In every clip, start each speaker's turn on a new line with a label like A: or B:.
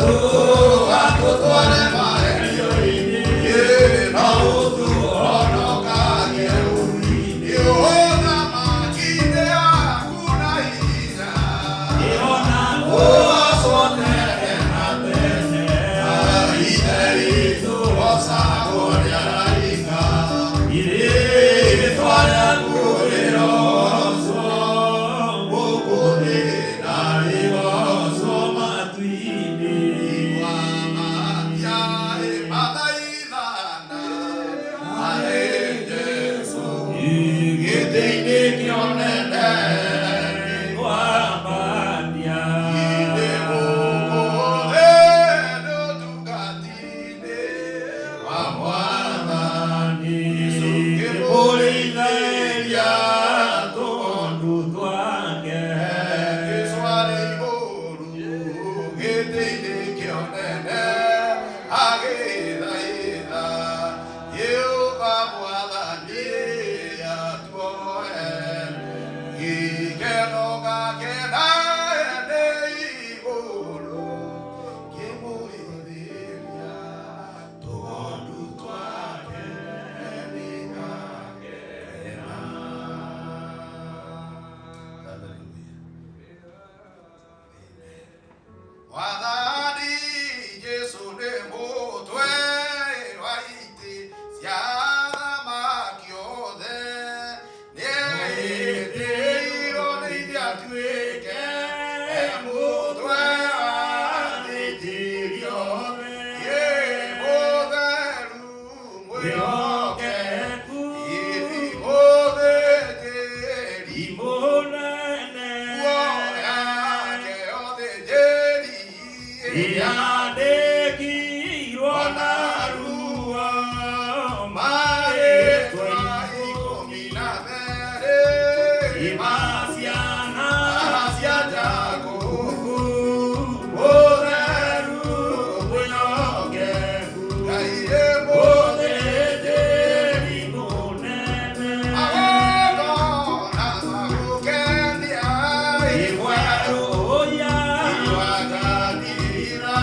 A: Ndũgatũtware magerio-inĩ, no ũtũhonokagie ũũru-inĩ. Ũthamaki nĩ waku na hinya, ũgocwo tene na tene. Ithe witũ gocagwo nĩ araika, rĩĩtwa rĩaku rĩrogocwo gũkũ thĩ na rĩgocwo matu-inĩ. Igua matiarĩ mathaithana harĩ Jesũ gĩtĩ-inĩ kĩa ũnene. Inĩ gũkũ thĩ nĩ ũtungati-inĩ wa Mwathani Jesũ ngĩmũrĩithĩria tũgondu twake. Jesũ arĩ igũrũ gĩtĩ-inĩ kĩa ũnene agĩthaitha Jehova Mwathani atuoe gĩkeno gakena nĩ igũrũ ngĩmũrĩithĩria tũgondu twake nĩngakena. Hallelujah. Amen. Mwathani Jesũ nĩ mũtwe wa itĩ cia athamaki othe, nĩehĩtĩirwo nĩ ithe atuĩke mũtwe wa athĩnjĩri othe. Ĩ mũtheru mwĩhokeku, ĩ mũthĩnjĩri nguo yake ũthĩnjĩri
B: Yandĩkirwo na ruo
A: marĩtwa 12
B: ma ciana
A: cia Jakubu.
B: Mũtheru mwĩhokeku,
A: Ngai ĩ
B: mũthĩnjĩri mũnene,
A: magongona magũkenia
B: Imwerũya
A: Iwaganira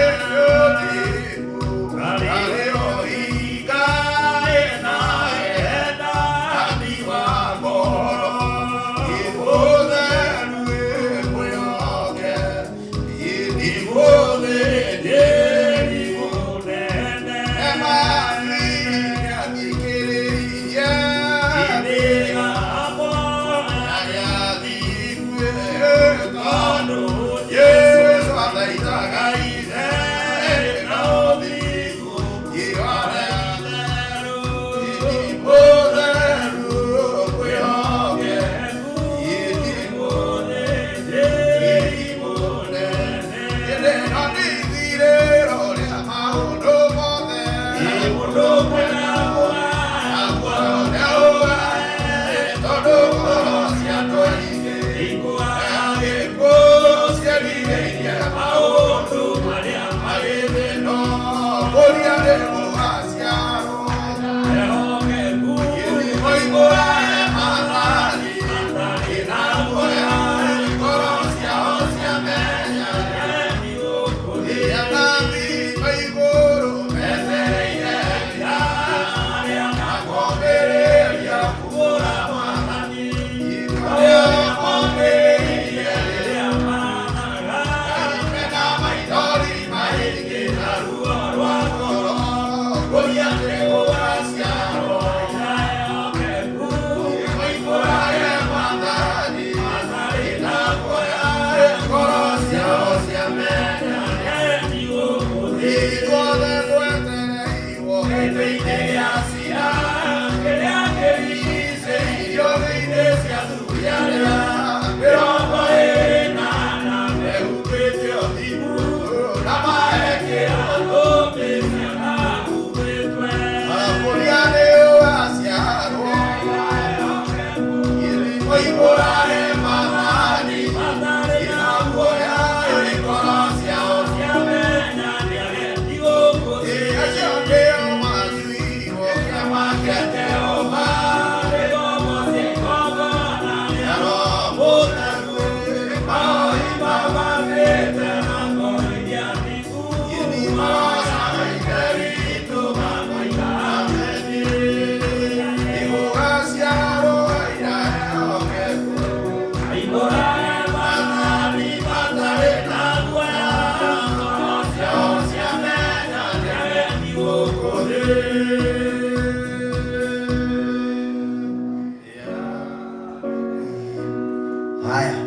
A: ĩrĩũthingu
B: Arĩ
A: ũhinga
B: na endani wa ngoro.
A: Mũtheru mwĩhoke
B: Mũthĩnjĩri mũnene,
A: Nĩathikĩrĩirie
B: Imĩgambo
A: arĩa athingu
B: tondũ
A: Jesũ athaithaga
B: Ithe na ũthingu
A: Iwana
B: theru
A: mũtheru mwĩhoke
B: Mũthĩnjĩri mũnene,
A: Ĩno nĩ thirĩ
C: Haya.